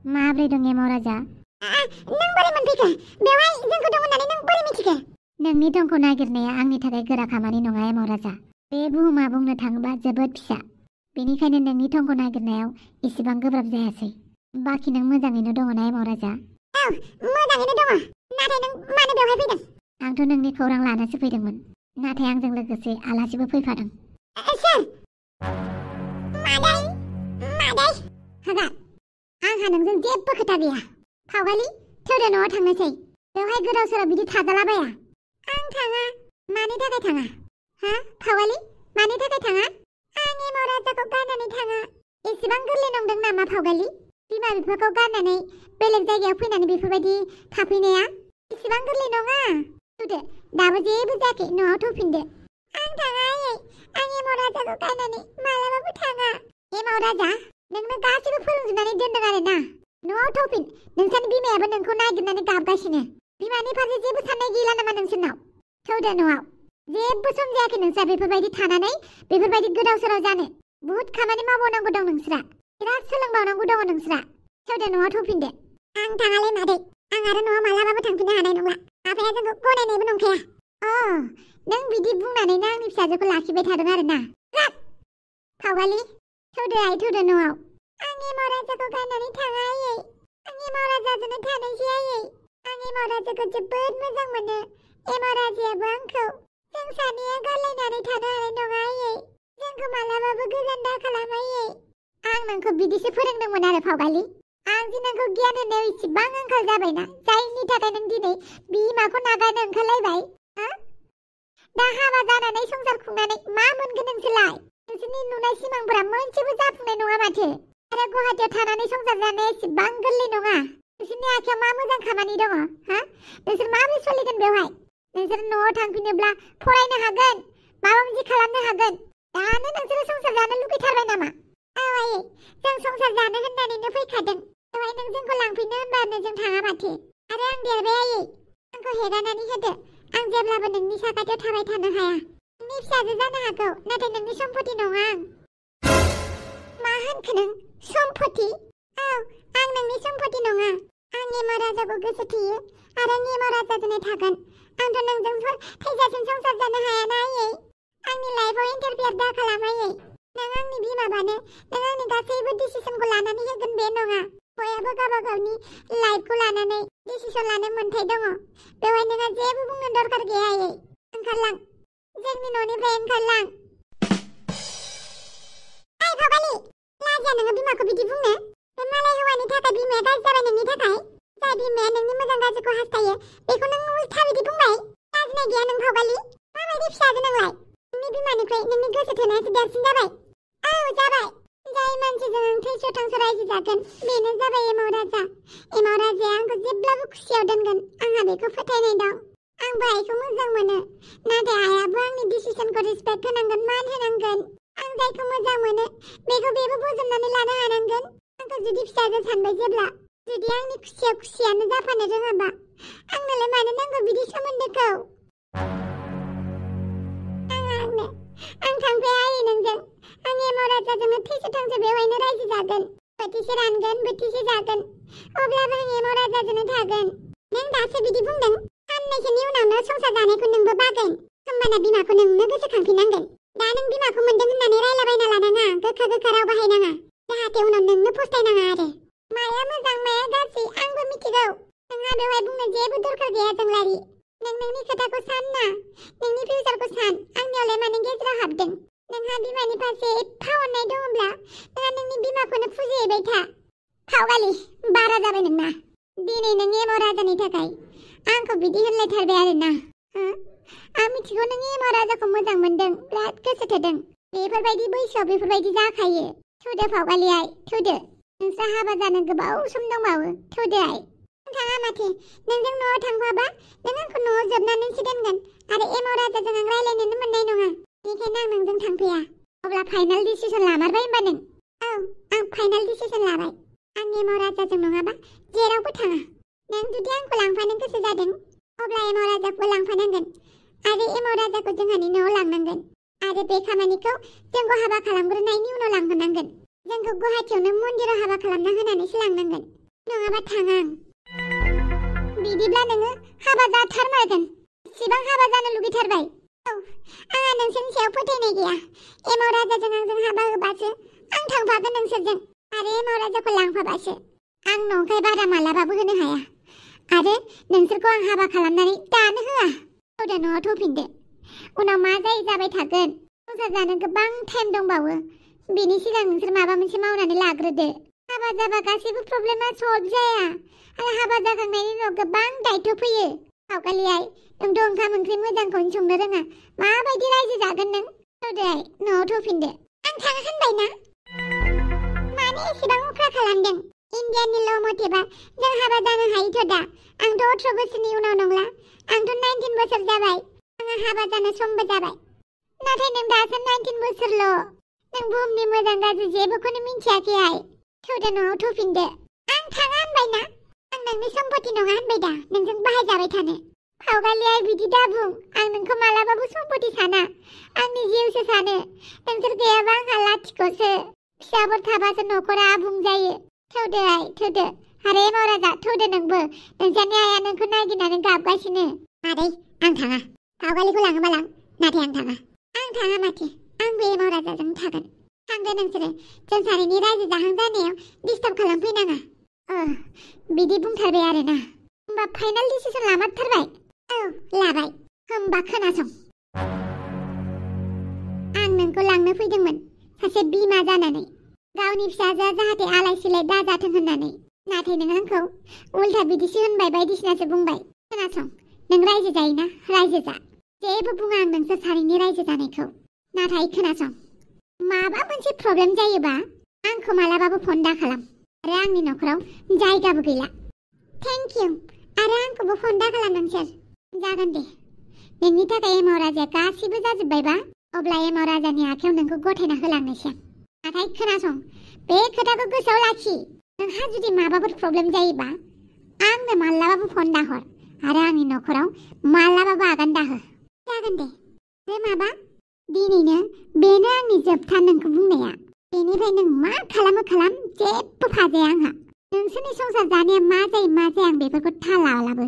माब्रै दं एमाव राजा? नों बोरै मोनफैखो? बेवहाय जोंखौ दं होननानै नों बोरै मिथिखो? नोंनि थंखौ नागिरनाया आंनि थाखाय गोरा खामानि नङा एमाव राजा। बे बुहुमा बुंनो थाङोबा जोबोद फिसा। बेनिखायनो नोंनि थंखौ नागिरनायाव इसेबां गोब्राब जायासै। बाखि नों मोजाङैनो दङ ना एमाव राजा? औ, मोजाङैनो दङ। नाथाय नों मानो बेवहाय फैदों? आंथ' नोंनि खौरां लानोसो फैदोंमोन। नाथाय आंजों लोगोसे आलासिबो फैफादों। सोर? मादै? मादै? हाबाब, आंहा नोंजों जेबो खोथा गैया। फावगालि, थौदो न'आव थांनोसै। बेवहाय गोदाव सोराव बिदि थाजालाबाया। आं थाङा। मानि थाखाय थाङा? हा फावगालि, मानि थाखाय थाङा? आं एमाव राजाखौ गारनानै थाङा। एसेबां गोरलै नंदों नामा फावगालि? बिमा बिफाखौ गारनानै बेलेग जायगायाव फैनानै बेफोरबायदि थाफैनाया एसेबां गोरलै नङा। थौदो, दाबो जेबो जायाखै, न'आव थौफिनदो। आं थाङा आयै। आं एमाव राजाखौ गारनानै मालाबाबो थाङा। एमाव राजा, नोंनो गासैबो फोरोंजोबनानै दोनदों आरो ना। न'आव थौफिन। नोंसानि बिमायाबो नोंखौ नागिरनानै गाबगासिनो। बिमानि फारसे जेबो साननाय गैला नामा नोंसोरनाव? थौदो न'आव। जेबो सम जायाखै नोंस्रा बेफोरबायदि थानानै बेफोरबायदि गोदाव सोराव जानो। बुहुद खामानि मावबावनांगौ दं नोंस्रा। बिराद सोलोंबावनांगौ दङ नोंस्रा। थौदो न'आव थौफिनदो। आं थाङालै मादै। आं आरो न'आव मालाबाबो थांफिननो हानाय नंला। आफाया जोंखौ गनायनायबो नंखाया। नों बिदि बुंनानैनो आंनि फिसाजोखौ लाखिबाय थादों आरो ना। फावगालि, थौदो आइ, थौदो न'आव। आं एमाव राजाखौ गारनानै थाङा आयै। आं एमाव राजाजोंनो थानोसै आयै। आं एमाव राजाखौ जोबोद मोजां मोनो। एमाव राजायाबो आंखौ। जों सानैया गारलायनानै थानो हानाय नङा आयै। जोंखौ मालाबाबो गोजान दा खालाम आयै। आं नोंखौ बिदिसो फोरोंदोंमोन आरो फावगालि। आं दि नोंखौ गियान होनायाव इसेबां आंखाल जाबायना, जायनि थाखाय नों दिनै बिमाखौ नागारनो ओंखारलायबाय। दा हाबा जानानै संसार खुंनानै मा मोनगोन नोंसोरलाय? नोंसोरनि नुनाय सिमांफोरा मोनसेबो जाफुंनाय नङा माथो। आरो गुवाहाटियाव थानानै संसार जानाया एसेबां गोरलै नङा। नोंसोरनि आखायाव मा मोजां खामानि दङ? नोंसोर माबोरै सोलिगोन बेवहाय? नोंसोर न'आव थांफिनोब्ला फरायनो हागोन, माबा मोनसे खालामनो हागोन। दानो नोंसोरो संसार जानो लुगैथारबाय नामा? औ आयै, जों संसार जानो होननानैनो फैखादों। दहाय नों जोंखौ लांफैनो होनबानो जों थाङा माथो। आरो आं देरबाय आयै। आंखौ हेगारनानै होदो। आं जेब्लाबो नोंनि साखाथियाव थाबाय थानो हाया। नोंनि फिसाजो जानो हागौ, नाथाय नोंनि सम्पति नङा आं। मा होनखो नों? सम्पति? औ, आं नोंनि सम्पति नङा। आं एमाव राजाखौ गोसो थोयो आरो आं एमाव राजाजोंनो थागोन। आंथ' नोंजों थैजासिम संसार जानो हायाना आयै। आंनि लाइफआव इन्टारफियार दा खालाम आयै। नों आंनि बिमाबानो नों आंनि गासैबो डिसिसनखौ लानानै होगोन बे नङा। बयहाबो गावबा गावनि लाइफखौ लानानै डिसिसन लानो मोन्थाय दङ। बेवहाय नोंहा जेबो बुंनो दरकार गैया आयै। ओंखारलां, जोंनि न'निफ्राय ओंखारलां। ओइ फावगालि, लाजिया नोङो बिमाखौ बिदि बुंनो? बे मालाय हौवानि थाखाय बिमाया गाज्रि जाबाय नोंनि थाखाय। जाय बिमाया नोंनि मोजां गाज्रिखौ हास्थायो, बेखौ नों उल्था बिदि बुंबाय। लाजिनाय गैया नों फावगालि? माबायदि फिसाजो नोंलाय? नोंनि बिमानिफ्राय नोंनि गोसो थोनायासो देरसिन जाबाय। औ, जाबाय। जाय मानसिजों आं थैस' थांस' रायजो जागोन, बेनो जाबाय एमाव राजा। एमाव राजाया आंखौ जेब्लाबो खुसियाव दोनगोन, आंहा बेखौ फोथायनाय दं। आंबो आइखौ मोजां मोनो, नाथाय आइयाबो आंनि डिसिसनखौ रिसपेक्ट होनांगोन, मान होनांगोन। आं जायखौ मोजां मोनो, बेखौ बेबो बोजबनानै लानो हानांगोन। आंखौ जुदि फिसाजो सानबाय जेब्ला, जुदि आंनि खुसियाव खुसियानो जाफानो रोङाबा, आंनोलाय मानो नांगौ बिदि सोमोन्दोखौ? आं थांफाया आयै नोंजों। आं एमाव राजाजोंनो थैस' थांस' बेवहायनो रायजो जागोन। बोथिसे रानगोन, बोथिसे जागोन। अब्लाबो आं एमाव राजाजोंनो थागोन। नों दासो बिदि बुंदों। साननैसोनि उनावनो संसार जानायखौ नोंबो बागोन। होमबाना बिमाखौ नोंनो गोसोखांफिननांगोन। दा नों बिमाखौ मोनदों होननानै रायलाबायना लानाङा, गोखा गोखा राव बाहायनाङा। जाहाथे उनाव नोंनो फस्थायनाङा आरो। माया मोजां माया गाज्रि आंबो मिथिगौ। नोंहा बेवहाय बुंनो जेबो दरकार गैया जोंलारि। नों नोंनि खोथाखौ सान ना, नोंनि फिउचारखौ सान। आंनियावलाय मानो गेजेराव हाबदों? नोंहा बिमानि फारसे एफा अननाय दङब्ला नोंहा नोंनि बिमाखौनो फुजिहैबाय था। फावगालि, बारा जाबाय नोंना। दिनै नों एमाव राजानि थाखाय आंखौ बिदि होनलायथारबाय आरो ना। आं मिथिगौ नों एमाव राजाखौ मोजां मोनदों, बिराद गोसो थोदों। बेफोरबायदि बैसोआव बेफोरबायदि जाखायो। थौदो फावगालि आइ, थौदो। नोंस्रा हाबा जानो गोबाव सम दंबावो। थौदो आइ। थाङा माथो। नोंजों न'आव थांफाबा नों आंखौ न'आव जोबनानैसो दोनगोन आरो एमाव राजाजों आं रायलायनोनो मोननाय नङा। बेनिखायनो आं नोंजों थांफाया। अब्ला फाइनाल डिसिसन लामारबाय होनबा नों? औ, आं फाइनाल डिसिसन लाबाय। आं एमाव राजाजों नङाबा जेरावबो थाङा। नों जुदि आंखौ लांफानो गोसो जादों, अब्ला एमाव राजाखौ लांफानांगोन आरो एमाव राजाखौ जोंहानि न'आव लांनांगोन। आरो बे खामानिखौ जोंखौ हाबा खालामग्रोनायनि उनाव लांहोनांगोन। जोंखौ गुवाहाटियावनो मन्दिराव हाबा खालामना होनानैसो लांनांगोन। नङाबा थां आं। बिदिब्ला नोङो हाबा जाथारमारगोन। एसेबां हाबा जानो लुगैथारबाय। औ, आंहा नोंसोरनि सायाव फोथायनाय गैया। एमाव राजाजों आंजों हाबा होबासो आं थांफागोन नोंसोरजों आरो एमाव राजाखौ लांफाबासो। आं नंखाय बादा मालाबाबो होनो हाया आरो नोंसोरखौ आं हाबा खालामनानै दानो होआ। दा न'आव थफिनदो। उनाव मा जायो जाबाय थागोन। संसार जानो गोबां टाइम दंबावो। बेनि सिगां नोंसोर माबा मोनसे मावनानै लाग्रोदो। हाबा जाबा गासैबो प्रब्लेमा सल्भ जाया आरो हाबा जाखांनायनि उनाव गोबां दायित्व फैयो। सावगालियाय, नोंथ' ओंखाम ओंख्रि मोजांखौनो संनो रोङा। माबायदि रायजो जागोन नों? थौदोहाय, न'आव थफिनदो। आं थाङा होनबायना। मानो एसेबां अख्रा खालामदों? इन्डियानि ल' मथेबा जों हाबा जानो हायोथ' दा। आंथ' 18 बोसोरनि उनाव नंला। आंथ' 19 बोसोर जाबाय। आंहा हाबा जानो समबो जाबाय। नाथाय नों दासो 19 बोसोरल'। नों बुहुमनि मोजां गाज्रि जेबोखौनो मिन्थियाखैहाय। थौदो, न'आव थफिनदो। आं थाङा होनबायना। आं नोंनि सम्पति नङा होनबाय दा, नोंजों बाहायजाबाय थानो। फावगालियाय, बिदि दाबुं। आं नोंखौ मालाबाबो सम्पति साना। आंनि जिउसो सानो। नोंसोर गैयाबा आंहा लाथिख'सो। फिसाफोर थाबासो न'खरा आबुं जायो। थौदोहाय, थौदो। आरो एमाव राजा, थौदो नोंबो। नोंसानि आइया नोंखौ नागिरनानै गाबगासिनो। मादै, आं थाङा। फावगालिखौ लाङोबा लां, नाथाय आं थाङा। आं थाङा माथो। आंबो एमाव राजाजों थागोन। थांदो नोंसोरो। जों सानैनि रायजो जाहां जानायाव डिस्टार्ब खालामफैनाङा। बिदि बुंथारबाय आरोना। होमबा फाइनाल डिसिसन लामारथारबाय? औ, लाबाय। होमबा खोनासं। आं नोंखौ लांनो फैदोंमोन सासे बिमा जानानै, गावनि फिसाजोआ जाहाथे आलाय सिलाय दाजाथों होननानै। नाथाय नों आंखौ उल्था बिदिसो होनबाय, बायदिसिनासो बुंबाय। खोनासं, नों रायजो जायोना, रायजो जा। जेबो बुङा आं नोंसोर सानैनि रायजो जानायखौ। नाथाय खोनासं, माबा मोनसे प्रब्लेम जायोबा आंखौ मालाबाबो फन दा खालाम। आरो आंनि न'खराव जायगाबो गैला। Thank you. आरो आंखौबो फन दा खालाम नोंसोर। जागोन दे। नोंनि थाखाय एमाव राजाया गासिबो जाजोब्बायबा अब्ला एमाव राजानि आखायाव नोंखौ गथायना होलांनोसै आं। नाथाय खोनासं, बे खोथाखौ गोसोआव लाखि। नोंहा जुदि माबाफोर प्रब्लेम जायोबा आंनो मालाबाबो फन दा हर आरो आंनि न'खराव मालाबाबो आगान दाहो। जागोन दे। आरो माबा, दिनैनो बेनो आंनि जोबथा नोंखौ बुंनाया। बेनिफ्राय नों मा खालामो खालाम, जेबो फाजाया आंहा। नोंसोरनि संसार जानाया मा जायो मा जाया आं बेफोरखौ थाल लालाबो।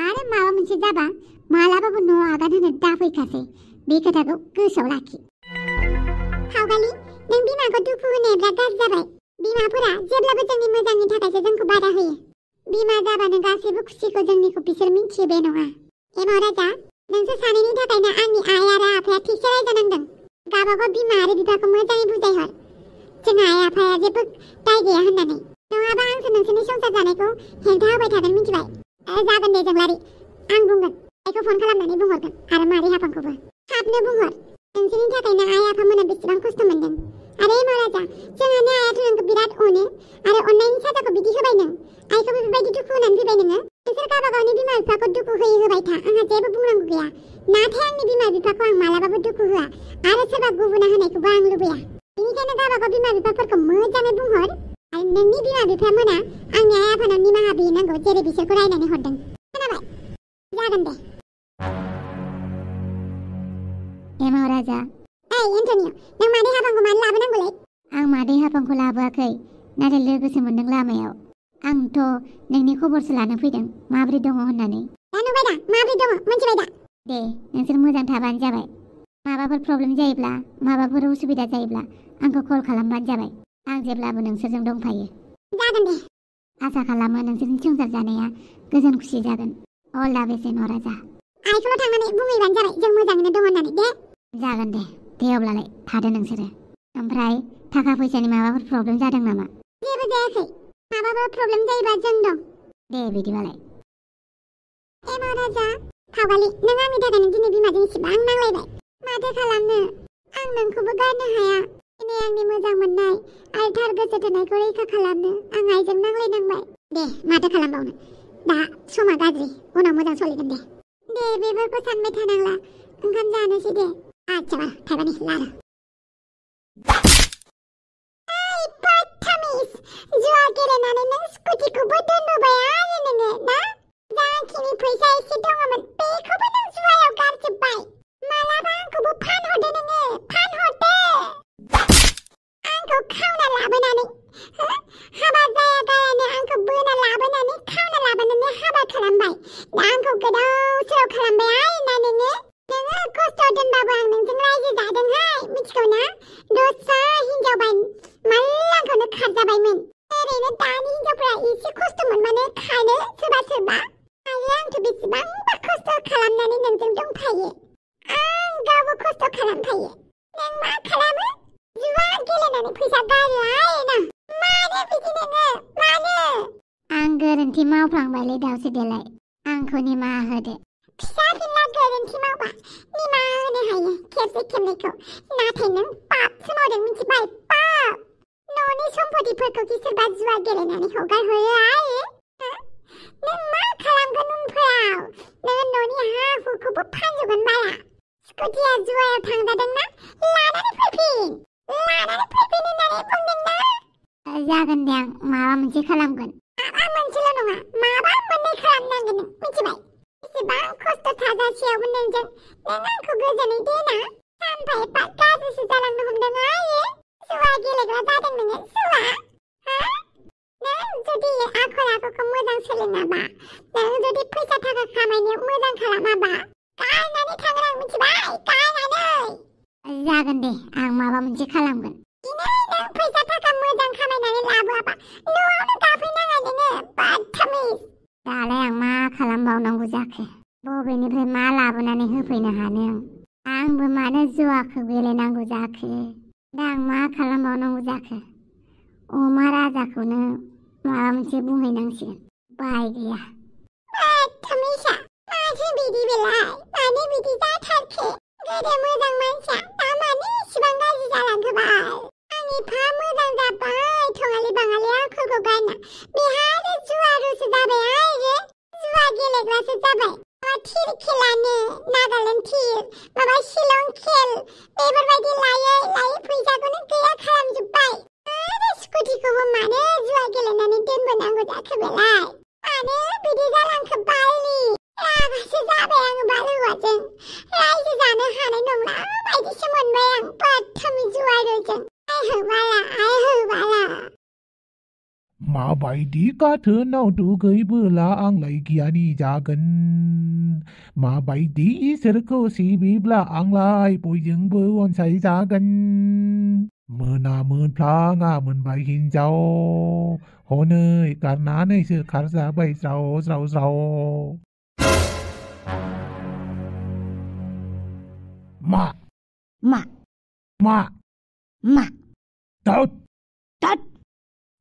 आरो माबा मोनसे जाबा मालाबाबो न'आव आगान होनो दाफैखासै। बे खोथाखौ गोसोआव लाखि। फावगालि, नों बिमाखौ दुखु होनाया बिराद गाज्रि जाबाय। बिमाफोरा जेब्लाबो जोंनि मोजांनि थाखायसो जोंखौ बादा होयो। बिमा जाबानो गासैबो खुसिखौ जोंनिखौ बिसोर मिन्थियो बे नङा। एमाव राजा, नोंसोर सानैनि थाखायनो आंनि आइ आरो आफाया थिगसे रायजानांदों। गावबागाव बिमा आरो बिफाखौ मोजाङै बुजायहर। जोंहा आइ आफाया जेबो दाय गैया होननानै। नङाबा आंसो नोंसोरनि संसार जानायखौ हेंथा होबाय थागोन, मिथिबाय? जागोन दे जोंलारि। आं बुंगोन। आइखौ फन खालामनानै बुंहरगोन आरो मादै हाफांखौबो। थाबनो बुंहर। नोंसोरनि थाखायनो आइ आफामोना बेसेबां खस्थ' मोनदों। आरो एमाव राजा, जोंहानि आइयाथ' नोंखौ बिराद अनो आरो अननायनि साजाखौ बिदि होबाय नों। आइखौबो बेबायदि दुखु होनानै फैबाय नोङो। नोंसोर गावबागावनि बिमा बिफाखौ दुखु होबाय था। आंहा जेबो बुंनांगौ गैया। नाथाय आंनि बिमा बिफाखौ आं मालाबाबो दुखु होआ आरो सोरबा गुबुना होनायखौबो आं लुबैया। बेनिखायनो गावबागाव बिमा बिफाफोरखौ मोजाङै बुंहर आरो नोंनि बिमा बिफाया मोना आंनि आइ आफानाव निमाहा बिहैनांगौ, जेरै बिसोरखौ रायनानै हरदों। खोनाबाय? जागोन दे। एमाव राजा। एन्टनिय', नों मादै हाफांखौ मानो लाबोनांगौलै? आं मादै हाफांखौ लाबोआखै, नाथाय लोगोसो मोनदों लामायाव। आंथ' नोंनि खबरसो लानो फैदों, माबोरै दङ होननानै। दा नुबाय दा, माबोरै दङ, मिथिबाय दा? दे, नोंसोर मोजां थाबानो जाबाय। माबाफोर प्रब्लेम जायोब्ला, माबाफोर उसुबिदा जायोब्ला आंखौ कल खालामबानो जाबाय। आं जेब्लाबो नोंसोरजों दंफायो। जागोन दे। आसा खालामो नोंसोरनि संसार जानाया गोजोन खुसि जागोन। अल दा बेस्ट एमाव राजा। आइखौल' थांनानै बुंहैबानो जाबाय जों मोजाङैनो दं होननानै, दे। जागोन दे। दे अब्लालाय थादो नोंसोरो। ओमफ्राय थाखा फैसानि माबाफोर प्रब्लेम जादों नामा? जेबो जायाखै। माबाफोर प्रब्लेम जायोबा जों दं। दे बिदिबालाय। एमाव राजा, फावगालि, नों आंनि थाखायनो दिनै बिमाजों इसिबां नांलायबाय। माथो खालामनो, आं नोंखौबो गारनो हाया। दिनै आंनि मोजां मोननाय आरो थार गोसो थोनायखौ रैखा खालामनो आं आइजों नांलायनांबाय। दे, माथो खालामबावनो। दा समा गाज्रि, उनाव मोजां सोलिगोन दे। दे, बेफोरखौ सानबाय थानांला। ओंखाम जानोसै दे। आच्छा, थाइबानि लारु। जुवा गेलेनानै नों स्कुटिखौबो दोनबोबाय आरो नोङो ना? जाखिनि फैसा एसे दङमोन बेखौबो नों जुवायाव गारजोब्बाय। मालाबा आंखौबो फानहरदो नोङो, फानहरदो। आंखौ खावना लाबोनानै हाबा जाया गारानो आंखौ बोना मोनबानो खानो सोरबा सोरबा आरो आंथ' बेसेबांबा खस्थ' खालामनानै नोंजों दंफायो आं गावबो खस्थ' खालामफायो नों मा खालामो जुवा गेलेनानै फैसा गारलायोना मानो बिदि नोङो मानो आं गोरोन्थि मावफ्लांबायलै दावसे देलाय आंखौ निमाहा होदो फिसा फिनला गोरोन्थि मावबा निमाहा होनो हायो खेबसे खेबनैखौ नाथाय नों पापसो मावदों मिथिबाय पाप न'नि सम्पतिफोरखौ सोरबा जुवा गेलेनानै हगारहरो आरो नों मा खालामगोन उनफोराव नोङो न'नि हा हुखौबो फानजोबगोन बाला स्कुटिया जुवायाव थांजादोंना लानानै फैफिन होननानै बुंदोंना जागोन दे आं माबा मोनसे खालामगोन आं मोनसेल' नङा माबा मोननै खालामनांगोन नों मिथिबाय एसेबां खस्थ' थाजासेयावबो नों आंखौ गोजोनै दोना सानफा एफा गाज्रिसो जालांनो हमदों आरो जुवा गेलेग्रा जादों नोङो जुवा नों जुदि आखल आखुखौ मोजां सोलोङाबा नों जुदि फैसा थाखा खामायनायाव मोजां खालामाबा गारनानै थागोन आं मिथिबाय गारनानै जागोन दे आं माबा मोनसे खालामगोन दिनै नों फैसा थाखा मोजां खामायनानै लाबोआबा न'आवनो गाफैनाङा नोङो बदतमिज दालाय आं मा खालामबावनांगौ जाखो बबेनिफ्राय मा लाबोनानै होफैनो हानो आंबो मानो जुवाखौ गेलेनांगौ जाखो दा आं मा खालामबावनांगौ जाखो अमा राजाखौनो माबा मोनसे बुंहैनांसिगोन बाय गैया बदतमिजा माथो बिदि बेलाय मानो बिदि जाथारखो गोदो मोजां मानसिया दा मानो इसिबां गाज्रि जालांखो बाल आंनि एफा मोजां जाबाय थङालि बाङालि आखलखौ गारना बेहा आरो जुवारुसो जाबाय आरो जुवा गेलेग्रासो जाबाय माबा थिर खेलानो नागालेण्ड थिर माबा शिलं खेल बेफोरबायदि लायै फैसाखौनो गैया खालामजोब्बाय आरो स्कुटिखौबो मानो जुवा गेलेनानै दोनबोनांगौ जाखो बेलाय मानो बिदि जालांखो बालनि रागासो जाबाय आङो बाल हौवाजों रायजो जानो हानाय नंला बायदिसो मोनबाय आं बदतमिज जुवारुजों माबायदि गाथोनाव दुगैबोला आंलाय गियानि जागोन माबायदि इसोरखौ सिबिब्ला आंलाय बयजोंबो अनसायजागोन मोना मोनफ्लाङा मोनबाय हिनजाव हनै गारनानैसो खारजाबाय ज्राव ज्राव ज्राव मा मा मा मा दाउद दाद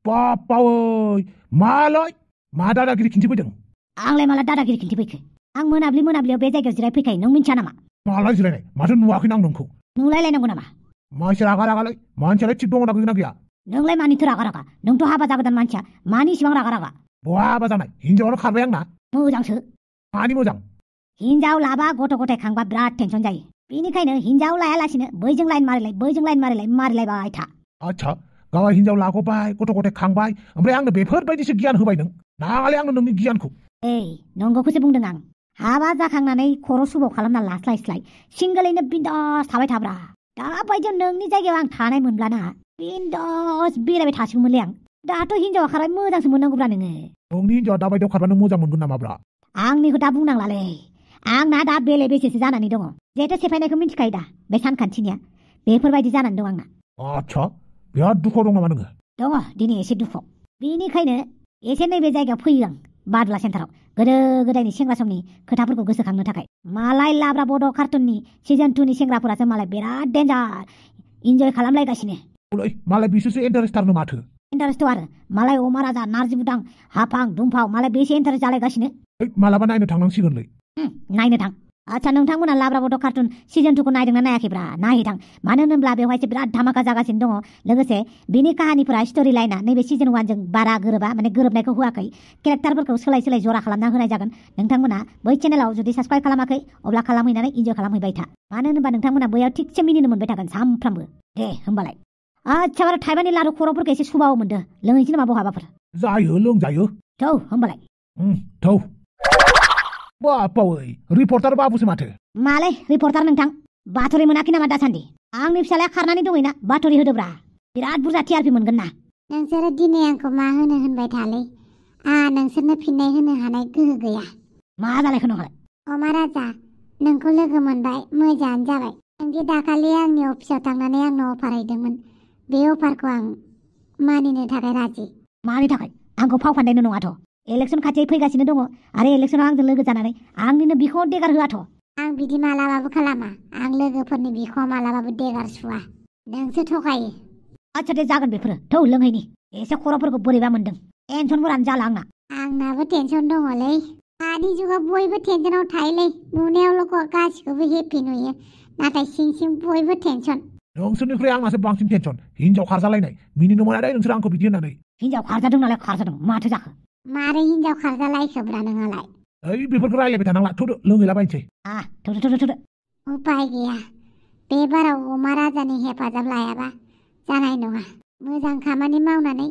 बापावै मालाय मा दादागिरि खिन्थिफैदों आंलाय माला दादागिरि खिन्थिफैखो आं मोनाब्लियाव बे जायगायाव जिरायफैखायो नों मिन्थिया नामा मालाय जिरायनाय माथो नुवाखै आं नोंखौ नुलायलायनांगौ नामा मानसि रागालाय मानसियालाय थिग दङना गैगोना गैया नोंलाय मानिथो रागा नोंथ' हाबा जागोदान मानसिया मानि इसिबां रागा बहा हाबा जानाय हिनजावानो खारबाय आंना मोजांसो मानि मोजां हिनजाव लाबा गथ' गथाय खांबा बिराद टेनसन जायो बेनिखायनो हिनजाव लायालासिनो बैजों लाइन मारिलायबाय था आच्छा गावा हिनजाव लागबाय गथ' गथाय खांबाय ओमफ्राय आंनो बेफोरबायदिसो गियान होबाय नों नाङालै आंनो नोंनि गियानखौ नंगौखौसो बुंदों आं हाबा जाखांनानै खर' सुबाव खालामना लास्लाय सिंगोलैनो बिन्दास थाबाय थाब्रा दाबायदियाव नोंनि जायगायाव आं थानाय मोनब्लाना बिन्दास बेरायबाय थासिगौमोनलै आं दाथ' हिनजावा खारबाय मोजांसो मोननांगौब्रा नोङो नोंनि हिनजावा दाबायदियाव खारबा नों मोजां मोनगोन नामाब्रा आंनिखौ दा बुंनांलालै आंना दा बेले बेसेसो जानानै दङ जेथो सेफायनायखौ मिथिखायो दा बे सानखान्थिनिया बेफोरबायदि जानानै दं आंना आच्छा बिराद दुखुआव दं नामा नोङो दङ दिनै एसे दुखुआव बेनिखायनो एसे नैबे जायगायाव फैयो आं बादुला सेन्टाराव गोदो गोदायनि सेंग्रा समनि खोथाफोरखौ गोसोखांनो थाखाय मालाय लाब्रा बड' कार्टुननि सिजन 2 नि सेंग्राफोरासो मालाय बिराद डेन्जार इन्जय खालामलायगासिनो मालाय बिसोरसो इन्टारेस्टथारनो माथो इन्टारेस्ट आरो मालाय अमा राजा नारजि बुदां हाफां दुमफाव मालाय बेसे इन्टारेस्ट जालायगासिनो मालाबा नायनो थांनांसिगोनलै नायनो थां आच्छा नोंथांमोना लाब्रा बड' कार्टुन सिजन 2 खौ नायदोंना नायाखैब्रा नायहैथां मानो होनोब्ला बेवहायसो बिराद धामाका जागासिनो दङ लोगोसे बिनि काहानिफोरा स्टोरि लाइना नैबे सिजन 1 जों बारा गोरोबा माने गोरोबनायखौ होआखै केरेक्टारफोरखौ सोलाय जरा खालामना होनाय जागोन नोंथांमोना बै चेनेलाव जुदि साबस्क्राइब खालामाखै अब्ला खालामहैनानै इन्जय खालामहैबाय था मानो होनोबा नोंथांमोना बैयाव थिगसे मिनिनो मोनबाय थागोन सामफ्रामबो दे होमबालाय आच्छा बारा थाइबानि लारु खर'फोरखौ एसे सुबाव मोनदो लोंहैनोसै नामा बहाबाफोर जायो लोंजायो थौ होमबालाय थौ बापावै रिपर्टार बाबुसो माथो मालै रिपर्टार नोंथां बाथरि मोनाखै नामा दासान्दि आंनि फिसालाया खारनानै दङैना बाथरि होदोब्रा बिराद बुरजा टिआरपि मोनगोन ना नोंसोरो दिनै आंखौ मा होनो होनबाय थालै नोंसोरनो फिननाय होनो हानाय गोहो गैया मा जालायखो नोंहालाय अमा राजा नोंखौ लोगो मोनबाय मोजाङानो जाबाय नोंदि दाखालि आंनि अफिसाव थांनानै आंनो अफार हैदोंमोन बे अफारखौ आं मानिनो थाखाय राजि मानि थाखाय आंखौ फाव फान्दायनो नङाथ' इलेक्सन खाथियाव फैगासिनो दङ आरो इलेक्सनाव आंजों लोगो जानानै आंनिनो बिखौ देगार होआथ' आं बिदि मालाबाबो खालामा आं लोगोफोरनि बिखौ मालाबाबो देगार सुवा नोंसो थगायो आच्छा दे जागोन बेफोरो थौ लोंहैनि एसे खर'फोरखौ बोरैबा मोनदों टेनसनफोरानो जाला आंना आंनाबो टेनसन दङलै दानि जुगाव बयबो टेनसनाव थायोलै नुनायावल' गासिखौबो हेपि नुयो नाथाय सिं सिं बयबो टेनसन नोंसोरनिख्रुइ आंनासो बांसिन टेनसन हिनजाव खारजालायनाय मिनिनो मोनादै नोंसोर आंखौ बिदि होननानै हिनजाव खारजादों नालाय खारजादों माथो जाखो मारै हिनजाव खारजालायखोब्रा नोंहालाय ओइ बेफोरखौ रायलायबाय थानांला थौदो लोंहैलाबायनोसै थौदो उपाय गैया बे बाराव अमा राजानि हेफाजाब लायाबा जानाय नङा मोजां खामानि मावनानै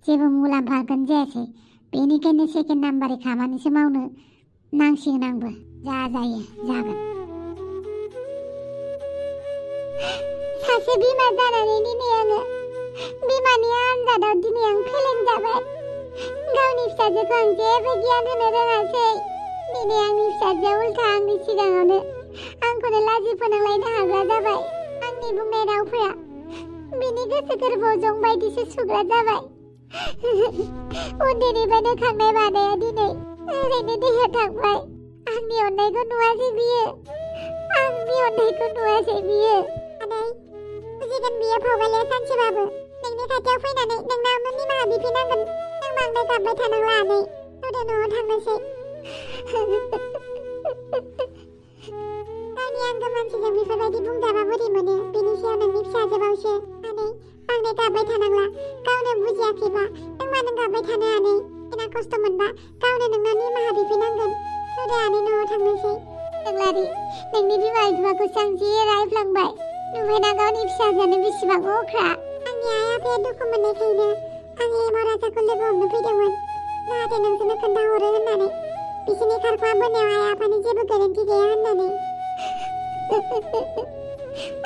जेबो मुलाम्फागोन जायासै बेनिखायनो सेकेन्ड नाम्बारनि खामानिसो मावनो नांसिगोन आंबो जा जायो जागोन सासे बिमा जानानै दिनै आङो बिमानि आनजादाव दिनै आं फेलें जाबाय गावनि फिसाजोखौ आं जेबो गियान होनो रोङासै दिनै आंनि फिसाजोआ उल्था आंनि सिगाङावनो आंखौनो लाजि फोनांलायनो हाग्रा जाबाय आंनि बुंनाय रावफोरा बिनि गोसो गोरबोआव जं बायदिसो सुग्रा जाबाय उन्दैनिफ्रायनो खांनाय बानाया दिनै ओरैनो देहा थांबाय आंनि अननायखौ नुवासै बियो आंनि अननायखौ नुवासै बियो आदै बुजिगोन बियो फावगालिया सानसेबाबो नोंनि खाथियाव फैनानै नोंनावनो निमाहा बिफिनांगोन नों बांद्राय गाबबाय थानांला आदै थौदो न'आव थांनोसै गावनि आंगो मानसिजों बेफोरबायदि बुंजाबा बोरै मोनो बेनि सायाव नोंनि फिसाजोबावसो आदै बांद्राय गाबबाय थानांला गावनो बुजियाखैबा नों मानो गाबबाय थानो आदै देनां खस्थ' मोनबा गावनो नोंनाव निमाहा बिफिनांगोन थौदो आदै न'आव थांनोसै जोंलारि नोंनि बिमा बिफाखौसो आं जि रायफ्लांबाय नुबायना गावनि फिसाजोआनो बेसेबां अख्रा आंनि आइ आफाया दुखु मोननायखायनो आं एमाव राजाखौ लोगो हमनो फैदोंमोन जाहाथे नोंसोरनो खोन्थाहरो होननानै बिसोरनि खारखुमा बोनायाव आइ आफानि जेबो गोरोन्थि गैया होननानै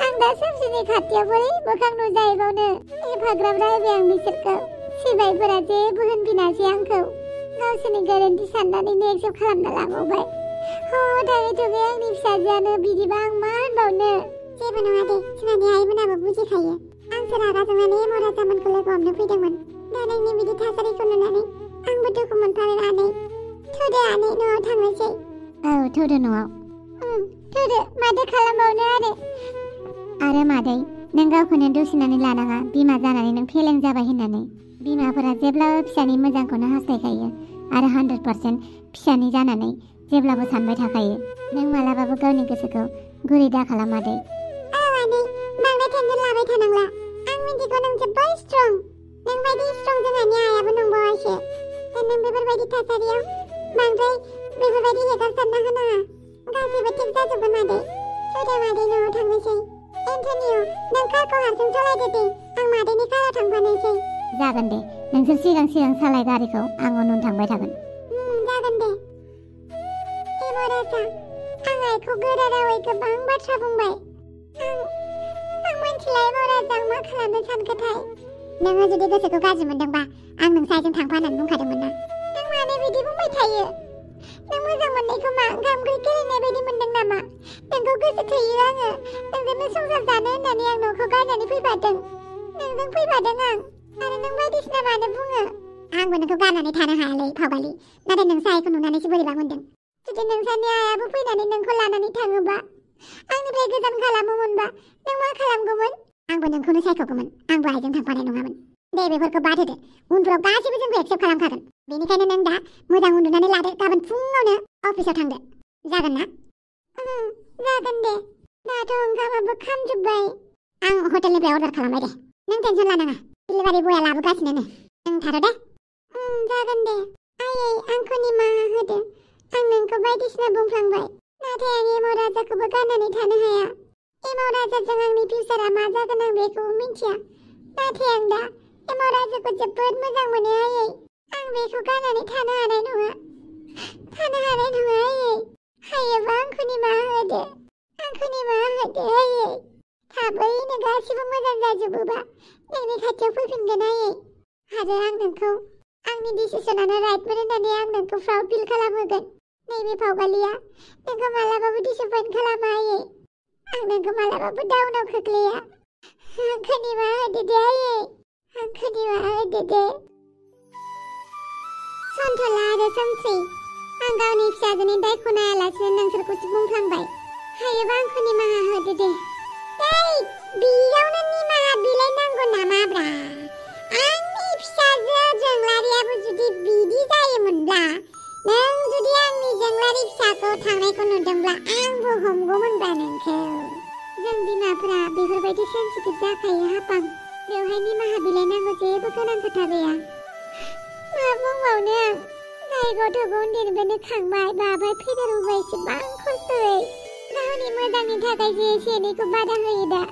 आं दा सानसेनि खाथियाव बोरै मोखां नुजाहैबावनो एफाग्राब रायबाय आं बिसोरखौ सिबायफोरा जेबो होनफिनासै आंखौ गावसोरनि गोरोन्थि साननानैनो एक्सेप्ट खालामना लाबावबाय थाङै थुङै आंनि फिसाजोआनो बिदिबा आं मा होनबावनो जेबो नङा दे जोंहानि आइमोनाबो बुजिखायो आंसो रागा जोंनानै एमाव राजामोनखौ लोगो हमनो फैदोंमोन दा नोंनि बिदि थासारिखौ नुनानै आंबो दुखु मोनफाबाय आनै थौदो आनै न'आव थांनोसै औ थौदो न'आव थौदो माथो खालामबावनो आरो मादै नों गावखौनो दुसिनानै लानाङा बिमा जानानै नों फेलें जाबाय होननानै बिमाफोरा जेब्लाबो फिसानि मोजांखौनो हास्थायखायो आरो 100% फिसानि जानानै जेब्लाबो सानबाय थाखायो नों मालाबाबो गावनि गोसोखौ गुरै दा खालाम मादै औ आनै बांद्राय टेनसन लाबाय थानांला आं मिथिगौ नों जोबोद स्ट्रं नों बायदि स्ट्रं जोंहानि आइयाबो नंबावासो दा नों बेफोरबायदि थासारियाव बांद्राय बेफोरबायदि हेगारसारना होनाङा गासैबो थिग जाजोबगोन मादै थौदो मादै न'आव थांनोसै एन्टनिय नों कारखौ हारसिं सालायदो दे आं मादैनि काराव थांफानोसै जागोन दे नोंसोर सिगां सालाय गारिखौ आं उन थांबाय थागोन जागोन दे एमाव राजा आं आइखौ गोरा रावै गोबां बाथ्रा बुंबाय आं मिथिला एमाव राजा आं मा खालामनो सानखोथाय नोङो जुदि गोसोखौ गाज्रि मोनदोंबा आं नोंसाजों थांफा होननानै बुंखादोंमोन ना नों मानो बिदि बुंबाय थायो नों मोजां मोननायखौ मा ओंखाम ओंख्रि गेलेनाय बायदि मोनदों नामा नोंखौ गोसो थोयो आङो नोंजोंनो संसार जानो होननानै आं न'खौ गारनानै फैफादों नोंजों फैफादों आं आरो नों बायदिसिना मानो बुङो आंबो नोंखौ गारनानै थानो हायालै फावगालि नाथाय नोंसा आइखौ नुनानैसो बोरैबा मोनदों जुदि नोंसानि आइयाबो फैनानै नोंखौ लानानै थाङोबा आंनिफ्राय गोजान खालामोमोनबा नों मा खालामगौमोन आंबो नोंखौनो सायख'गौमोन आंबो आइजों थांफानाय नङामोन दे बेफोरखौ बाद होदो उनफोराव गासैबो जोंखौ एक्सेप्ट खालामखागोन बेनिखायनो नों दा मोजां उन्दुनानै लादो गाबोन फुङावनो अफिसाव थांदो जागोन ना जागोन दे दाथ' ओंखामाबो खामजोब्बाय आं हटेलनिफ्राय अर्डार खालामबाय दे नों टेनसन लानाङा डिलिभारि बया लाबोगासिनो नों थाथ' दे जागोन दे आयै आंखौ निमाहा होदो आं नोंखौ बायदिसिना बुंफ्लांबाय नाथाय आं एमाव राजाखौबो गारनानै थानो हाया एमाव राजाजों आंनि फिउचारा मा जागोन आं बेखौबो मिथिया नाथाय आं दा एमाव राजाखौ जोबोद मोजां मोनो आयै आं बेखौ गारनानै थानो हानाय नङा आयै हायोबा आंखौ निमाहा होदो आयै थाबैनो गासिबो मोजां जाजोबोबा नोंनि खाथियाव फैफिनगोन आयै आरो आं नोंखौ आंनि डिसिसनानो राइटमोन होननानै आं नोंखौ प्राउड फिल खालामहोगोन नैबे फावगालिया नोंखौ मालाबाबो डिसएपइन्ट खालामा आयै आं नोंखौ मालाबाबो डाउनाव खोख्लैया आंखौ निमाहा होदो दे आयै आंखौ निमाहा होदो दे खनथला आरो सोमस्रि आं गावनि फिसाजोनि दायखौ नायालासिनो नोंसोरखौसो बुंफ्लांबाय हायोबा आंखौ निमाहा होदो दे बेयावनो निमाहा बिलायनांगौ नामाब्रा आंनि फिसाजो जोंलारियाबो जुदि बिदि जायोमोनब्ला नों जुदि आंनि जोंलारि फिसाखौ थांनायखौ नुदोंब्ला आंबो हमगौमोनब्रा नोंखौ जों बिमाफोरा बेफोरबायदि सेन्सिटिभ जाखायो हापां बेवहाय निमाहा बिलायनांगौ जेबो गोनां खोथा गैया मा बुंबावनो जाय गथ'खौ उन्दैनिफ्रायनो खांबाय बाबाय फेदेरबोबाय एसेबां खस्थ'यै गावनि मोजांनि थाखाय जे एसे एनैखौ बादा होयो दा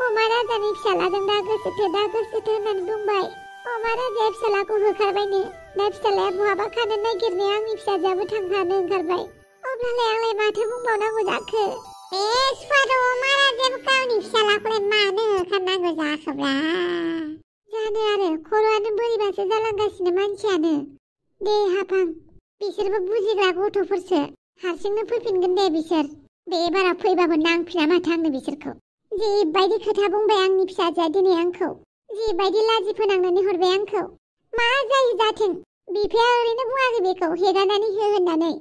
अमा राजानि फिसालाजों दा गोसोथो होननानै बुंबाय अमा राजाया फिसालाखौ होखारबायनो दा फिसालाया बहाबा खानो नागिरनाया आंनि फिसाजोआबो थांखानो ओंखारबाय अब्लालाय आंलाय माथो बुंबावनांगौ जाखो सुवाद अमा राजायाबो गावनि फिसालाखौलाय मानो होखारनांगौ जाखोब्रा जानो आरो खर'आनो बोरैबासो जालांगासिनो मानसियानो दे हापां बिसोरबो बुजिग्रा गथ'फोरसो हारसिंनो फैफिनगोन दे बिसोर बे बाराव फैबाबो नांफिना माथो आंनो बिसोरखौ जिबायदि खोथा बुंबाय आंनि फिसाजोआ दिनै आंखौ जिबायदि लाजि फोनांनानै हरबाय आंखौ मा जायो जाथों बिफाया ओरैनो बुङाखै बेखौ हेगारनानै हो होननानै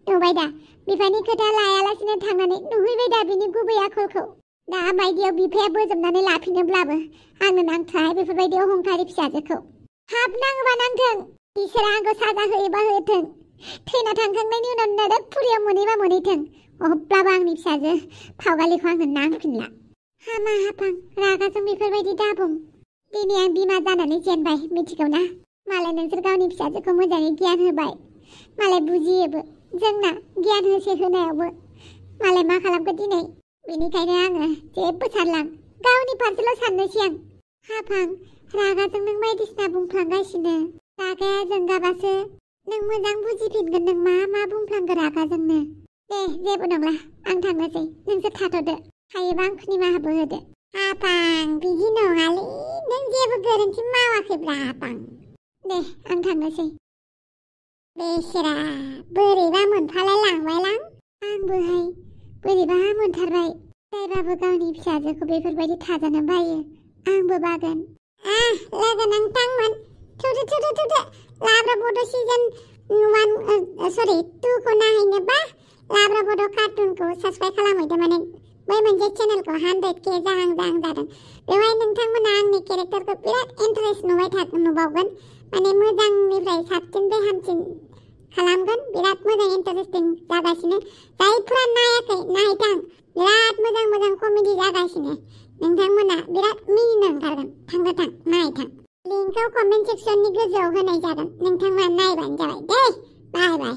नुबाय दा बिफानि खोथा लायालासिनो थांनानै नुहैबाय दा बिनि गुबै आखलखौ दा बायदियाव बिफाया बोजबनानै लाफिनोब्लाबो आंनो नांथाय बेफोरबायदि अहंकारि फिसाजोखौ हाब नाङोबा नांथों बिसोर आंखौ साजा होयोबा होथों थैना थांखांनायनि उनाव नरक फुरियाव मोनहैबा मोनहैथों अब्लाबो आंनि फिसाजो फावगालिखौ आंनो नांफिनला हामा हापां रागाजों बेफोरबायदि दाबुं दिनै आं बिमा जानानै जेनबाय मिथिगौ ना मालाय नोंसोर गावनि फिसाजोखौ मोजाङै गियान होबाय मालाय बुजियोबो जोंना गियान होनायावबो मालाय मा खालामखो दिनै बेनिखायनो आङो जेबो सानलां गावनि फारसेल' साननोसै आं हापां रागाजों नों बायदिसिना बुंफ्लांगासिनो रागाया जोंगाबासो नों मोजां बुजिफिनगोन नों मा बुंफ्लांगो रागाजोंनो दे जेबो नंला आं थांनोसै नोंसोर थाथ'दो हायोबा आंखौ निमाहाबो होदो हापां बिदि नङालै नों जेबो गोरोन्थि मावाखैब्रा हापां दे आं थांनोसै बेसेरा बोरैबा मोनफालाय लांबायलां आंबोहाय बोरैबा मोनथारबाय जायबाबो गावनि फिसाजोखौ बेफोरबायदि थाजानो बायो आंबो बागोन लोगो नोंथांमोन थुदो लाब्रा बड' सिजन 2खौ नायनोबा लाब्रा बड' कार्टुनखौ साबस्क्राइब खालामहैदो माने बै मोनसे चेनेलखौ 100K जाहां जादों बेवहाय नोंथांमोना आंनि केरेक्टारखौ बिराद इन्टारेस्ट नुबावगोन माने मोजांनिफ्राय साबसिननिफ्राय हामसिन खालामगोन बिराद मोजां इन्टारेस्टिं जागासिनो जायफोरा नायाखै नायथां बिराद मोजां कमेडि जागासिनो नोंथांमोना बिराद मिनिनो ओंखारगोन थां नायथां लिंकखौ कमेन्ट सेक्सननि गोजौआव होनाय जागोन नोंथांमोना नायबानो जाबाय दे बाय